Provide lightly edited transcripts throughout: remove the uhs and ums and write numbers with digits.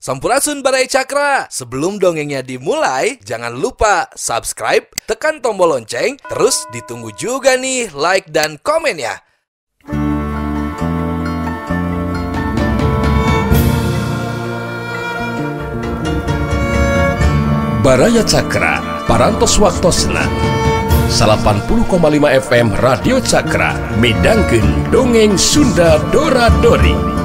Sampurasun Baraya Cakra. Sebelum dongengnya dimulai, jangan lupa subscribe, tekan tombol lonceng, terus ditunggu juga nih like dan komen ya. Baraya Cakra, Parantos Waktosna 80,5 FM Radio Cakra, midangkeun dongeng Sunda Dora Dori.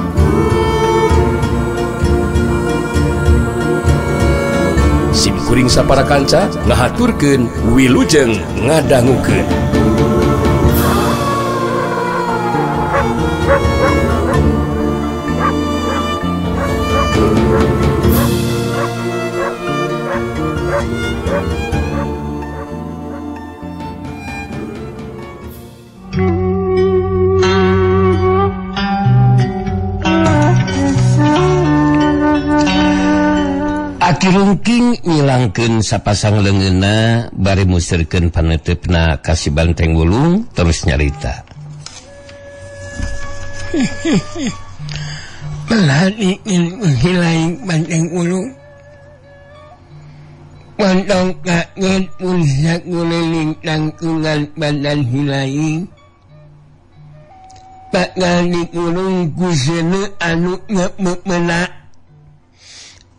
Sim kuring sapara kanca ngahaturkeun wilujeng ngadangukeun. Aki Rungking ngilangkeun sapasang leungeunna bari museurkeun paneuteup ka si Banteng Wulung terus nyarita. Melani hilaing Banteng Wulung. Pantong kaget punsak guliling tangkungan badan hilaing. Bakal dikurung ku seuneu anu ngememenak.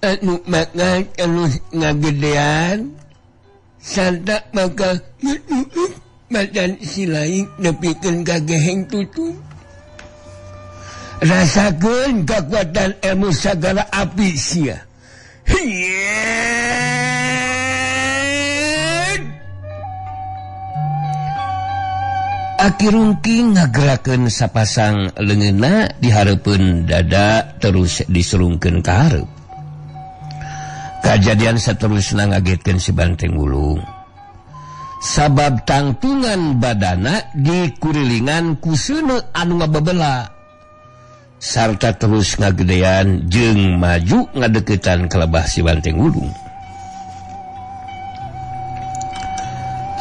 Anu bakal terus ngagedean sarta bakal ngetutup badan silaing nepikeun ka geheng tutup. Rasakeun kakuatan ilmu sagala api sia. Aki Rungking ngagerakeun sapasang leungeunna di hareupeun dada terus diserungkeun ka hareup. Kajadian seterusna ngagetkeun si Banteng Wulung. Sabab tangtungan badana dikurilingan ku seuneu anu ngabebela. Sarta terus ngagedean jeung maju ngadeukeutan ka lebah si Banteng Wulung.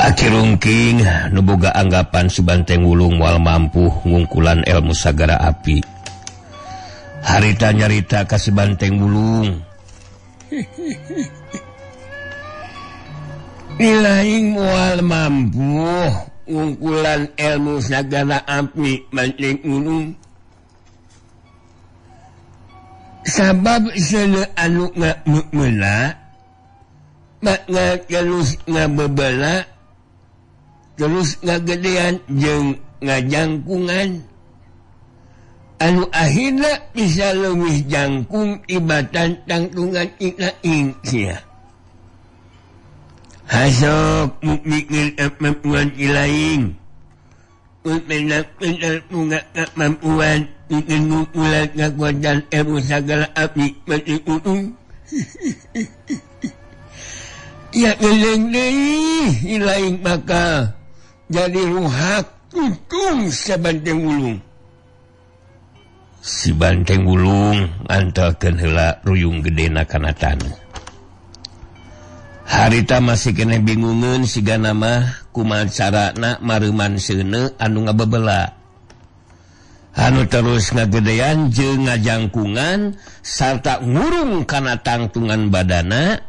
Aki Rungking nu boga anggapan si Banteng Wulung moal mampu ngungkulan ilmu sagara api. Harita nyarita ka si Banteng Wulung. Nilaing moal mampu ngungkulan ilmu sagala api Banteng Wulung. Sabab seuneu anu ngamemeula bakal terus ngabebela terus ngagedean jeung ngajangkungan anu akhirna bisa leuwih jangkung ibatan tangtungan ilaing sia. Hasok mukmikeun kemampuan ilaing. Mun bunga kemampuan mungkin ngungkulan kakuatan ilmu sagala api Banteng Wulung. Ya geleng deui ilaing bakal jadi ruhak tutung sa Banteng Wulung. Si Banteng Wulung ngantelkeun heula ruyung gedena kana taneuh. Harita masih keneh bingungeun sigana mah kumaha carana mareuman seuneu anu ngabebela. Anu terus ngagedean jeung ngajangkungan sarta ngurung kana tangtungan badana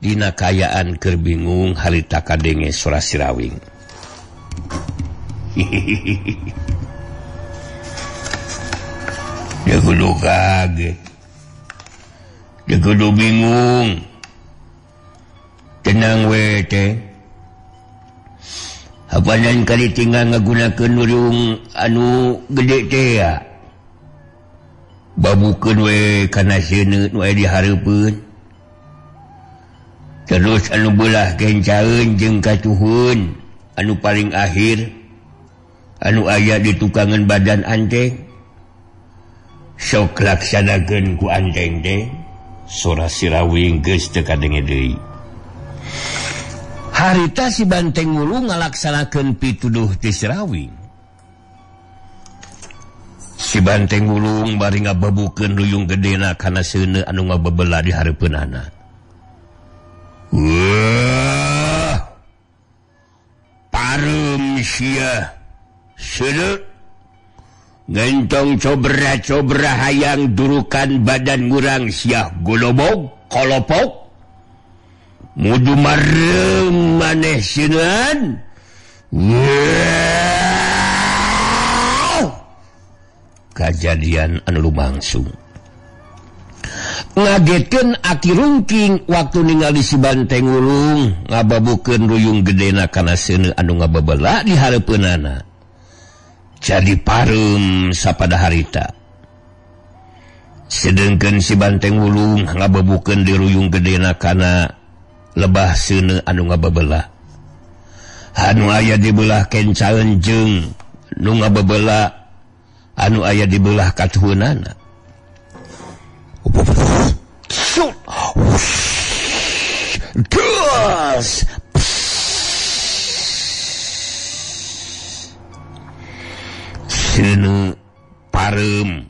dina kayaan keur bingung harita kadenge sora sirawing. Dia kudu kaget, dia kudu bingung. Tenang we teh. Hapanan kali tinggal ngagunakeun ruyung anu gede teh ya. Babukeun we kana seuneu nu aya di hareupeun. Terus anu beulah kencaeun jeung katuhun anu paling akhir anu aya di tukangan badan anteng. Sok laksanakeun ku anteng teh. Sora sirawing geus teu kadenge deui. Harita si Banteng Wulung ngalaksanakeun pituduh ti sirawing. Si Banteng Wulung bari ngabebukeun ruyung gedena kana seuneu anu ngabebela di hareupeunana. Wah, pareum sia seuneu Ngentong cobra-cobra hayang durukan badan ngurang siah golobog kolopok. Mudu marem maneh sineun. Kajadian anu lumangsung. Ngagetkeun Aki Rungking waktu ningali si Banteng Wulung ngababukeun ruyung gedena kana seuneu anu ngababela di hareupeunana. Jadi pareum sapada harita. Sedengkeun si Banteng Wulung ngababukeun di ruyung gedena kana lebah seuneu anu ngababela. Anu aya di belah kencaeun jeung nu ngababela anu aya di belah katuhunana. Gas. Seuneu pareum.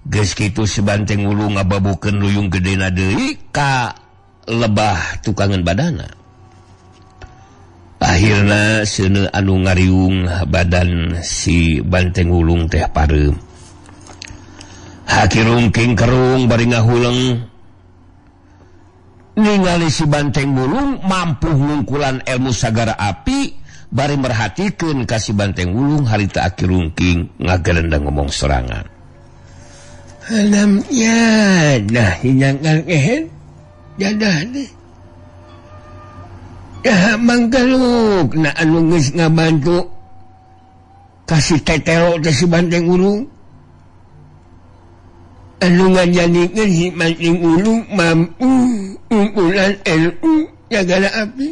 Geus kitu si Banteng Wulung ngababukeun ruyung gedena deui ka lebah tukangan badana. Akhirna seuneu anu ngariung badan si Banteng Wulung teh pareum. Aki Rungking kerung bari ngahuleng. Ningali si Banteng Wulung mampu ngungkulan ilmu sagara api bari merhatikeun ka si Banteng Wulung harita Aki Rungking ngagerendang ngomong sorangan. Alam ya nah hinyangkan kehen jadah deh. Ya mangkaluk na anu geus ngabantu kasih tetelo teh si Banteng Wulung. Anu ngajadikeun si Banteng Wulung mampu ungkulan ilmu sagala api.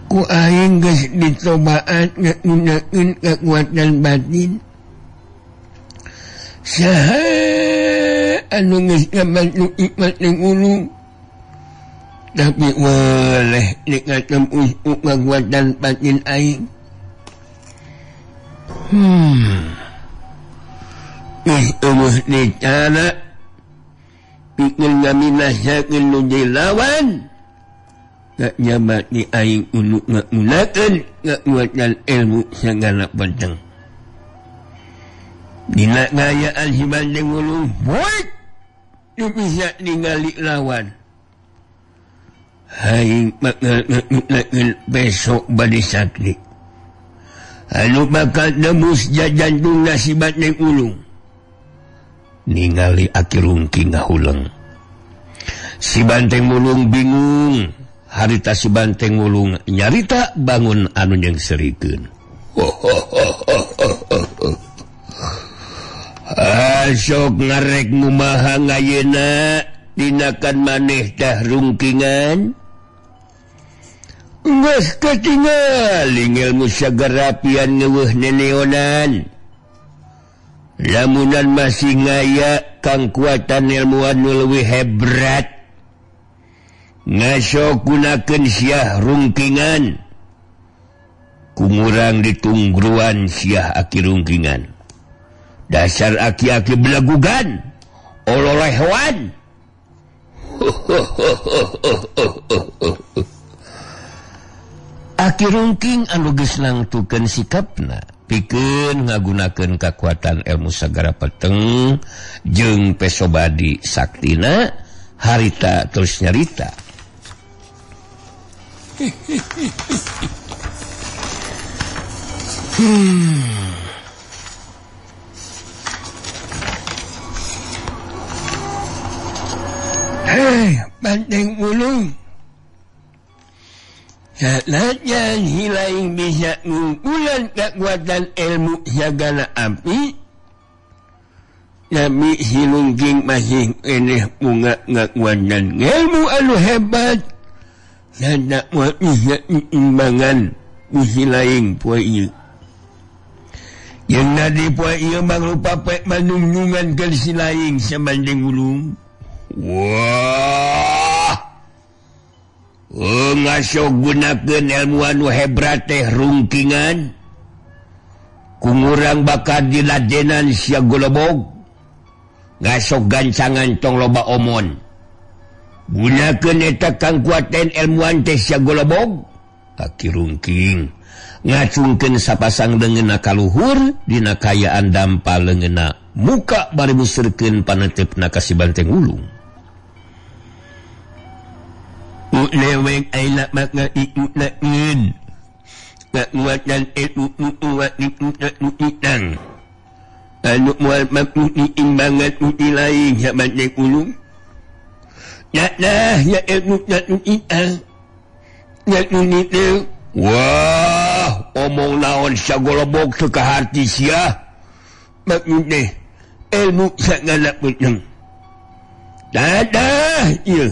Ku aing geus dicobaan ngagunakeun kakuatan batin. Saha anu geus ngabantu si Banteng Wulung tapi weleh dikatempuh ku kakuatan batin aing. Ih eueuh dicara pikeun ngaminasakeun nu dilawan tak nyabati aing unu ngagunakeun kakuatan ilmu sagala penteng. Dina ngayaan si Banteng Wulung buat nu bisa ningali lawan. Aing bakal ngagunakeun besok bade sakti anu bakal nembus jajantungna si Banteng Wulung. Ningali Aki Rungking ngahuleng. Si Banteng Wulung bingung. Harita si Banteng Wulung nyarita bangun anu nyengserikeun. Asok ngarek ngumaha ngayeuna dinakan maneh tah rungkingan. Geus katingal ilmu sagarapian ngeueuh neneonan. Lamunan masih ngaya kangkuatan ilmu anu leuwih hebrat. Ngaso gunakeun siah rungkingan. Kungurang ditungguan siah Aki Rungkingan. Dasar aki-aki belagugan, ololehwan. Aki Rungking anu geus nangtukeun sikapna pikeun ngagunakeun kakuatan ilmu sagara peteng jeung pesobadi saktina harita terus nyarita. Hei, Banteng Wulung. Sanajan hilaing bisa ngungkulan kekuatan ilmu sagala api, tapi si Rungking masih keneh bunga kekuatan ilmu anu hebat. Sadak moal bisa diimbangan ku si laing poe ieu. Jeung nadi poe ieu mangrupa poe manungnungan keur si laing si Banteng Wulung. Wah, ngaso gunakeun ilmu anu hebrat teh rungkingan. Kungurang bakal diladenan sia golobog. Ngaso gancangan tong loba omon. Gunakeun eta kangkuatan ilmuan teh sia golobog. Aki Rungking ngacungkeun sapasang leungeunna ka luhur dina kayaan dampa leungeunna muka bari museurkeun panetepna ka si Banteng Wulung. Leweng aila maka ikunakeun kakuatan ilmu nutuat nikutan anu mual mampu diimbangan uti lain ya Banteng Wulung. Ya dah ya ilmu natu ita ya. Wah, omong naon sagolobok teu kaharti sia. Maksud teh ilmu sagala peteng. Dadah ieu.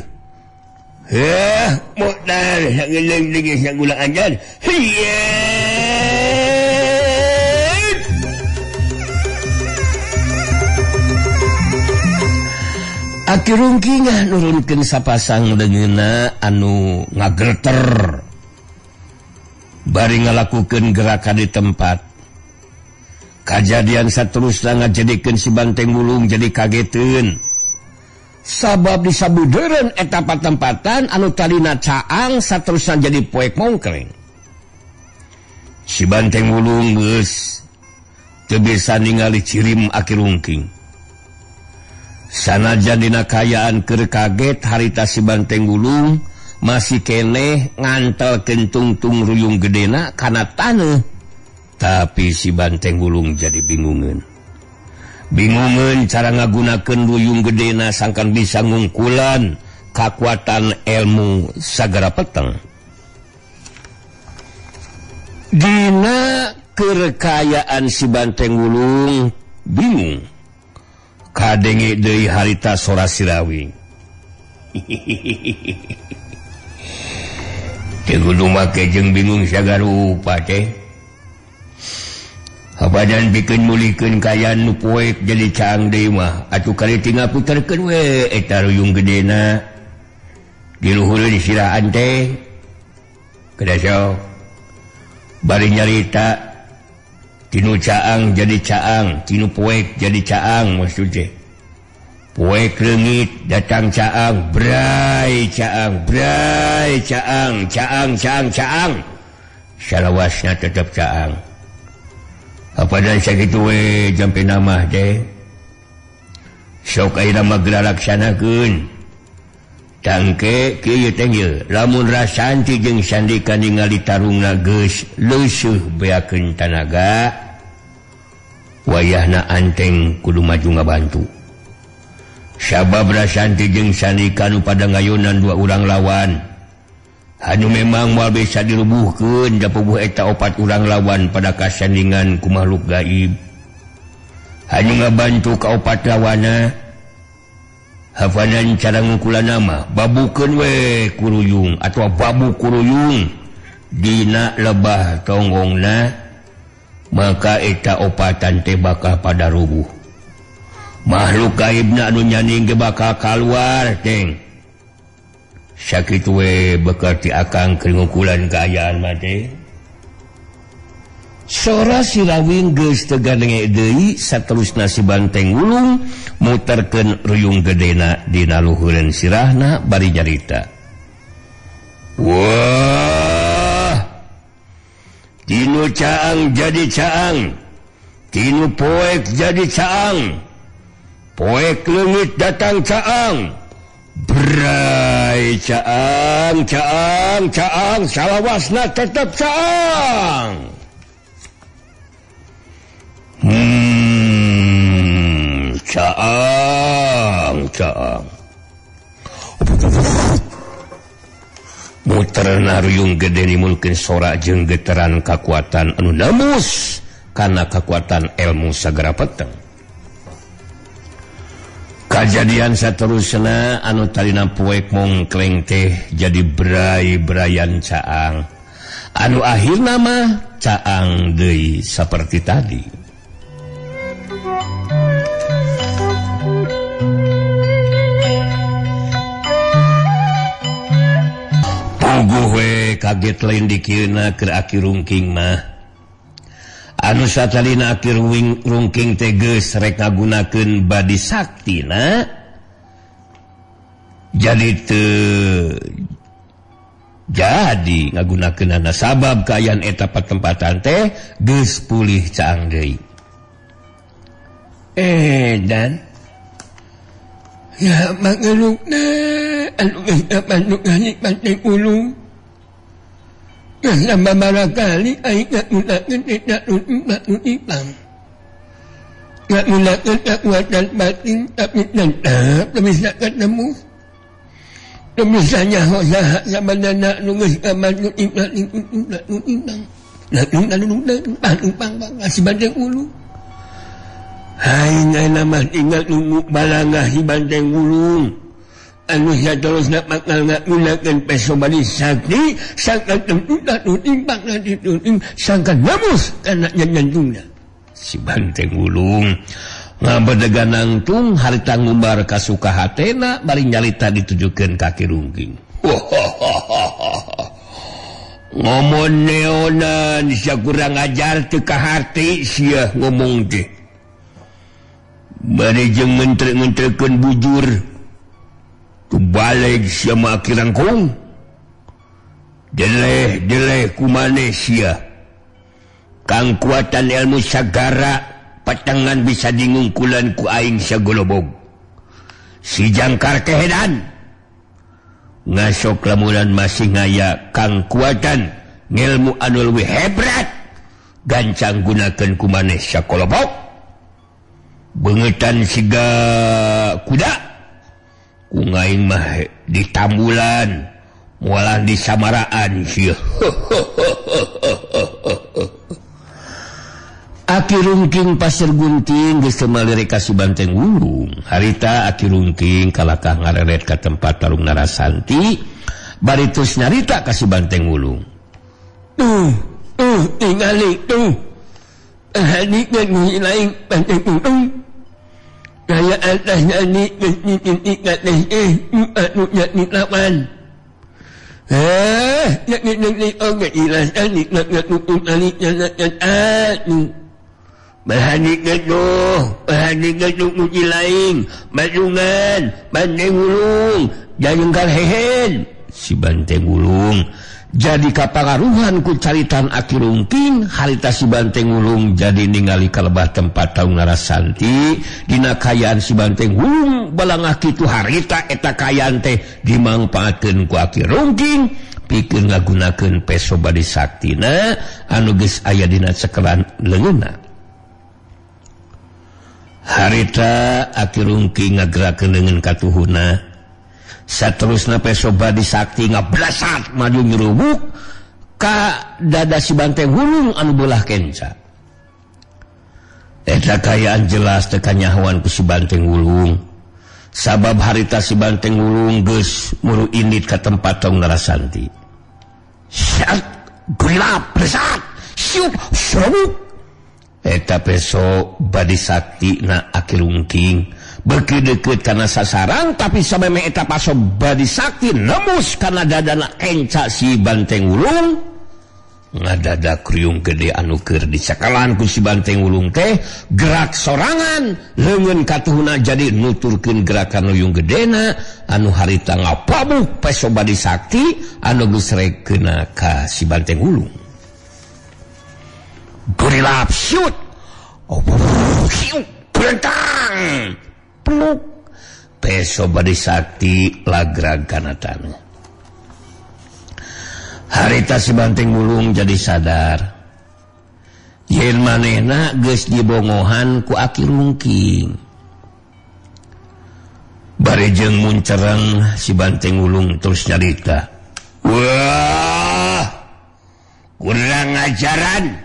Heh, modal sageuleng deui sagula ajar. Hiya. Aki Rungking nurunkeun sapasang leungeunna anu ngageter bari ngalakukeun gerakan di tempat. Kajadian saterusna ngajadikeun si Banteng Wulung jadi kageteun. Sabab disabudeureun eta patempatan anu tadina caang saterusna jadi poek mongkleng. Si Banteng Wulung geus teu bisa ningali cirim Aki Rungking. Sanajan dina kayaan keur kaget harita si Banteng Wulung masih keneh ngantelkeun tungtung ruyung gedena kana taneuh. Tapi si Banteng Wulung jadi bingungeun. Bingungeun cara ngagunakeun ruyung gedena sangkan bisa ngungkulan kakuatan ilmu sagara peteng. Dina keur kayaan si Banteng Wulung bingung. Kadenge deui harita sora Sirawing. Teu kudu make jeung bingung sagarupa teh. Habadan pikeun mulihkeun kaayaan nu poek jadi caang deui mah atuh kali tinggal puterkeun we eta ruyung gedena. Di luhureun siraan teh. Kedah sok. Bari nyarita tinu caang jadi caang, tinu poek jadi caang maksud teh. Poek leungit datang caang, bray caang, bray caang, caang caang caang. Salawasna tetep caang. Apadan sakitu we jampe namah teh. Sok ayeuna mah geura laksanakeun. Tangke kieu teh ye, lamun Rasanti jeung Sandika ningali tarungna geus leuseurh beakeun tanaga, wayahna anteng kudu maju ngabantu. Sabab Rasanti jeung Sandika nu pada ngayunan dua urang lawan. Anu memang moal bisa dirubuhkeun da puguh eta opat urang lawan pada kasandingan ku makhluk gaib. Anu ngabantu ka opat lawana. Hafanan cara ngukulan nama babukeun we kuruyung atau babu kuruyung dina lebah tonggongna maka eta opatan teh bakal pada rubuh. Makhluk gaibna anu nyaning ge bakal kaluar teng. Sakitu we bekal ti akang keur ngukulan kaayaan mah teh. Sora Sirawing geus teu gadenge deui saterusna si Banteng Wulung muterkeun ruyung gedena dina luhureun sirahna bari nyarita. Wah, tinu caang jadi caang, tinu poek jadi caang, poek leungit datang caang, bray caang caang caang, salawasna tetep caang. Caang, caang. Muterna ruyung gede nimulkeun sora jeung getaran kakuatan anu namus kana kakuatan ilmu sagara peteng. Kajadian saterusna anu tadina poek mongkleng teh jadi bray-brayan caang. Anu akhirna mah caang deui saperti tadi. Puguh we kaget lain dikieuna keur Aki Rungking mah. Anu satalina Aki Rungking teh geus rek ngagunakeun badi saktina jadi teu Jadi ngagunakeunana sabab kaayaan eta patempatan teh geus pulih caang deui. Dan ya mangelukna anu geus manuk banteng ulung. Geus sababaraha kali aing ngagunakeun eta nu ipang. Ngagunakeun kekuatan batin tapi tetap teu bisa ketemu. Teu bisa nyaho saha sabanana nu geus manuk ipang ipang. Ipang si banteng ulung. Aing ayeuna mah tinggal nunggu balangah si banteng ulung. Anu saterusna bakal ngagunakeun peso badi sakti sangkan nu timpang sangkan nembus kana nyantungna. Si banteng ulung ngabedegan nangtung harita ngumbar ka sukahatena bari nyalita ditujukeun ka Ki Rungking. Ngomong neonan sia kurang ajar teu kaharti sia ngomong teh. Bari jeung ngentrek-ngentrekeun bujur. Tubalik sia mah Ki Rangkung. Deleh-deleh kumaneh sia. Kangkuatan ilmu sagara patangan bisa dingungkulan ku aing sagolobog. Si jangkar kehedan. Ngasok lamunan masih ngaya kangkuatan ngilmu anu leuwih hebrat. Gancang gunakeun ku maneh sakolobog. Bengetan siga kuda. Ku ngaing mah ditambulan mualah di samaraan sia. Aki Rungking pasir gunting geus teu malire ka si banteng ulung. Harita Aki Rungking kalakah ngareret ka tempat tarung Narasanti bari terus nyarita ka si banteng ulung. Tuh, tingali tuh. Hadikeun nu lain banteng ulung. Kaya atas nani geus nyitik teh anu nya lawan. Nya ngi oge ilas ani nya nya anu. Bahanikeun bahanikeun nu lain, bandungan, banteng ulung, jajengkal hehen. Si banteng ulung jadi kapangaruhan ku caritan Aki Rungking. Harita si banteng ulung jadi ningali kalebah tempat taung Narasanti dina kayaan si banteng ulung balangah kitu harita eta kayaan teh dimangpaatkeun ku Aki Rungking pikeun ngagunakeun peso badi saktina anu geus aya dina cekelan leungeunna. Harita Aki Rungking ngagerakeun leungeun katuhuna. Saterusna peso badi sakti ngablasat maju nyerubuk ka dada si banteng ulung anu belah kenca. Eta kayaan jelas teu kanyahoan ku si banteng ulung. Sabab harita si banteng ulung geus muru indit ka tempat tong Narasanti. Syat gelap besat siup serubuk. Eta peso badi sakti na Aki Rungking beuki deukeut kana sasaran tapi sameme eta paso badi sakti nembus kana dadana kenca si banteng ulung. Ngadada kriung gede anu keur dicakalan ku si banteng ulung teh gerak sorangan leungeun katuhuna jadi nuturkeun gerakan luyung gedena anu harita ngapabuk peso badi sakti anu geus rek keuna ka si banteng ulung. Gorilap shoot. Oh, berentang. Peluk. Peso badi sakti lagrag kana taneuh. Harita si banteng ulung jadi sadar yen manehna geus dibongohan ku Aki Rungking. Bari jeung muncereng si banteng ulung terus nyarita. Wah, kurang ajaran.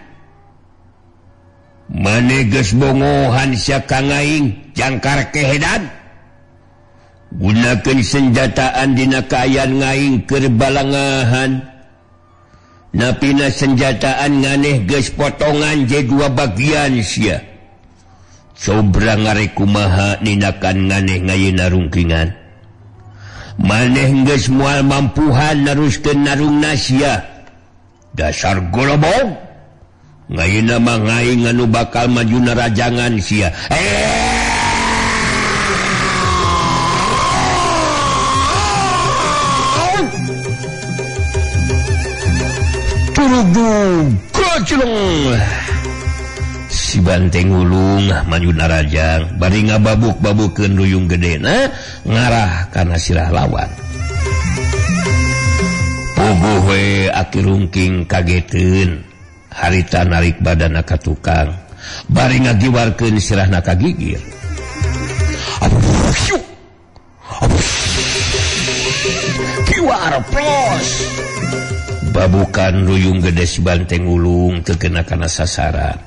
Maneh geus bongohan sia ka ngaing jangkar kehedan. Gunakeun senjataan dina kaayaan ngaing keur balangahan. Napina senjataan nganeh geus potongan je dua bagian sia. Sobra ngarek kumaha ninakan nganeh ngayeuna rungkingan. Maneh geus moal mampuhan naruskeun narungna sia. Dasar golobong. Ngayeuna mah ngaing anu bakal maju narajangan sia. Durugdug koclong si banteng ulung maju narajang bari ngababuk-babukeun ruyung gedena ngarah kana sirah lawan. Puguh we Aki Rungking kageteun harita narik badana ka tukang bari ngagiwarkeun sirahna ka gigir. Kiwar plos babukan ruyung gede si banteng ulung teu kena kana sasaran.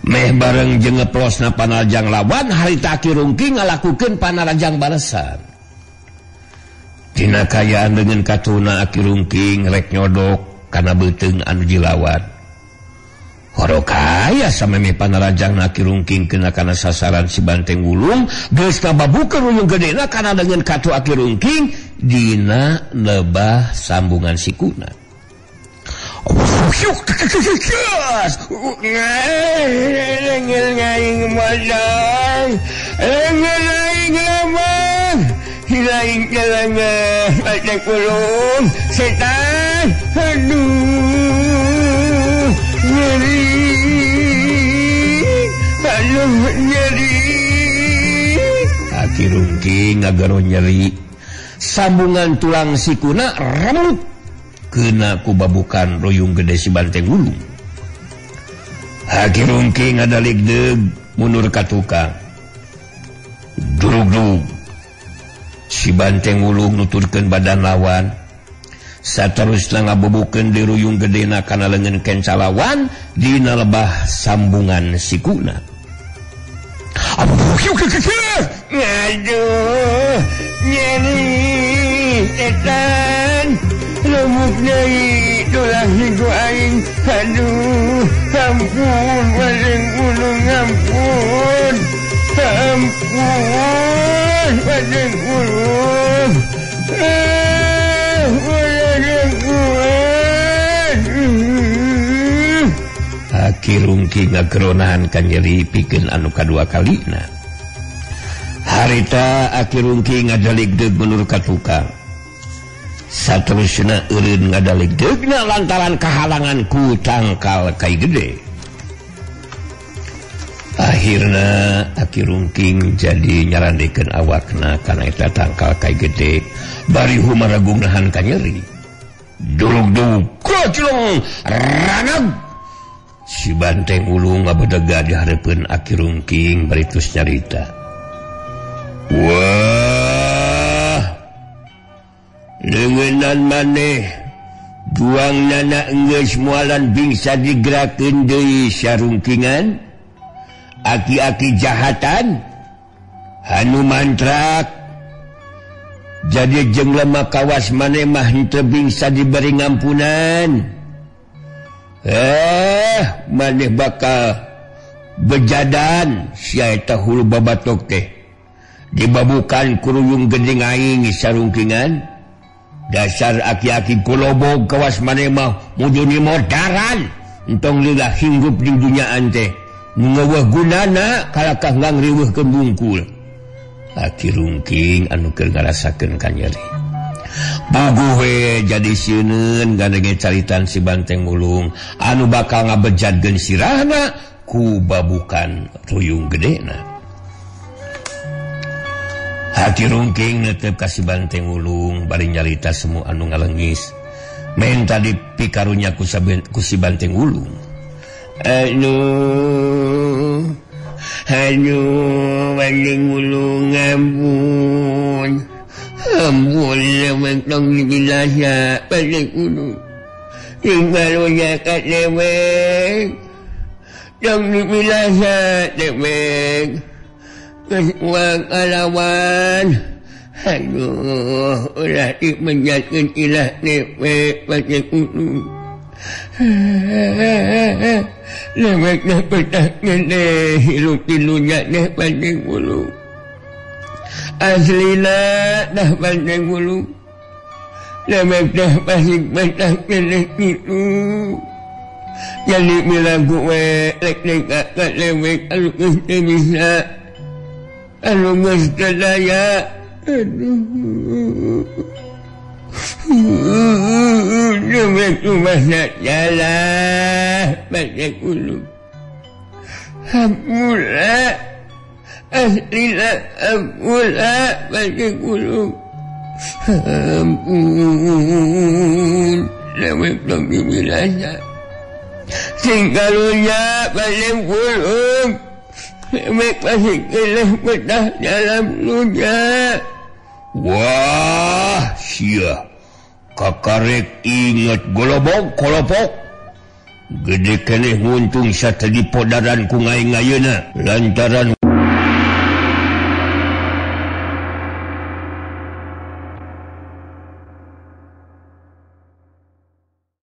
Meh bareng jeung ngeplosna panarajang lawan harita Aki Rungking ngalakukeun panarajang balesan. Dina kayaan dengan katuna Aki Rungking rek nyodok kana beuteung anu dilawan. Horo kaya samemeh panarajang Aki Rungking kena kana sasaran si banteng ulung geus ngababukeun ruyung gedena kana dengan katu Aki Rungking dina lebah sambungan sikuna. Setan, aduh, nyeri, aduh nyeri. Aki Rungking ngagero nyeri, sambungan tulang sikuna remuk kena ku babukan ruyung gede si banteng ulung. Aki Rungking ngadaligdeug mundur ka tukang. Durugdug si banteng ulung nuturkeun badan lawan. Saterusna ngabubukeun di ruyung gedena kana leungeun kenca lawan dina lebah sambungan sikuna. Aduh, nyeri setan. Remuk deui tulang siku aing. Aduh, ampun banteng ulung, ampun. Ampun banteng ulung. Aki Rungking ngageronahan ka nyeri pikeun anu kadua kalina. Harita Aki Rungking ngadaligdeug mundur ka tukang. Saterusna eureun ngadaligdeugna lantaran kahalangan ku tangkal kai gede. Akhirna Aki Rungking jadi nyarandekeun awakna kana eta tangkal kai gede bari humaragung nahan ka nyeri. Durugdug koclong ranag si banteng ulung ngabedega di hareupeun Aki Rungking bari tus nyarita. Wah, leungeunnan maneh juang nana enggeus moalan bingsa digerakeun deui sarungkingan aki-aki jahatan hanu mantrak jadi jeung lemah kawas maneh mah henteu bingsa diberi ngampunan. Maneh bakal bejadan sia eta hulu babatok teh dibabukan kuruyung gending aing sarungkingan. Dasar aki-aki golobog kawas maneh mah muduni modaran entong lila hinggup di dunyaan teh ngeuweuh gunana kalakah ngangriweuhkeun bungkul. Aki Rungking anu keur ngarasakeun ka nyeri. Puguh we jadi sieuneun gandenge caritan si banteng ulung anu bakal ngabejadkeun sirahna ku babukan ruyung gedena. Aki Rungking netep ka si banteng ulung bari nyarita semua anu ngalengis menta dipikarunya ku si banteng ulung. Aduh, aduh, banteng ulung ampun. Ampun lewek tong dibilasa banteng ulung. Tinggal kat lewek tong dibilasa lewek. Kesuang alawan. Aduh, ulah dimenjatkan ilah lewek banteng ulung. Lewek dah petahkan deh hirup tilunya deh banteng ulung. Aslina dah banteng ulung. Lewek dah pasik petahkan deh gitu. Jadi bila gue lek-lek kat lewek alu bisa alu geus teu daya. Aduh. Demek rumahna jalah bade kulub. Hampura aslina hampura bade kulub. Ampun demek pembilasa. Sing karunya bade kulub. Demek masih keleh betah dalam dunia. Wah sia kakarek inget golobok kolopok gede keneh nguntung satadi podaran ku ngaing-ayeuna lantaran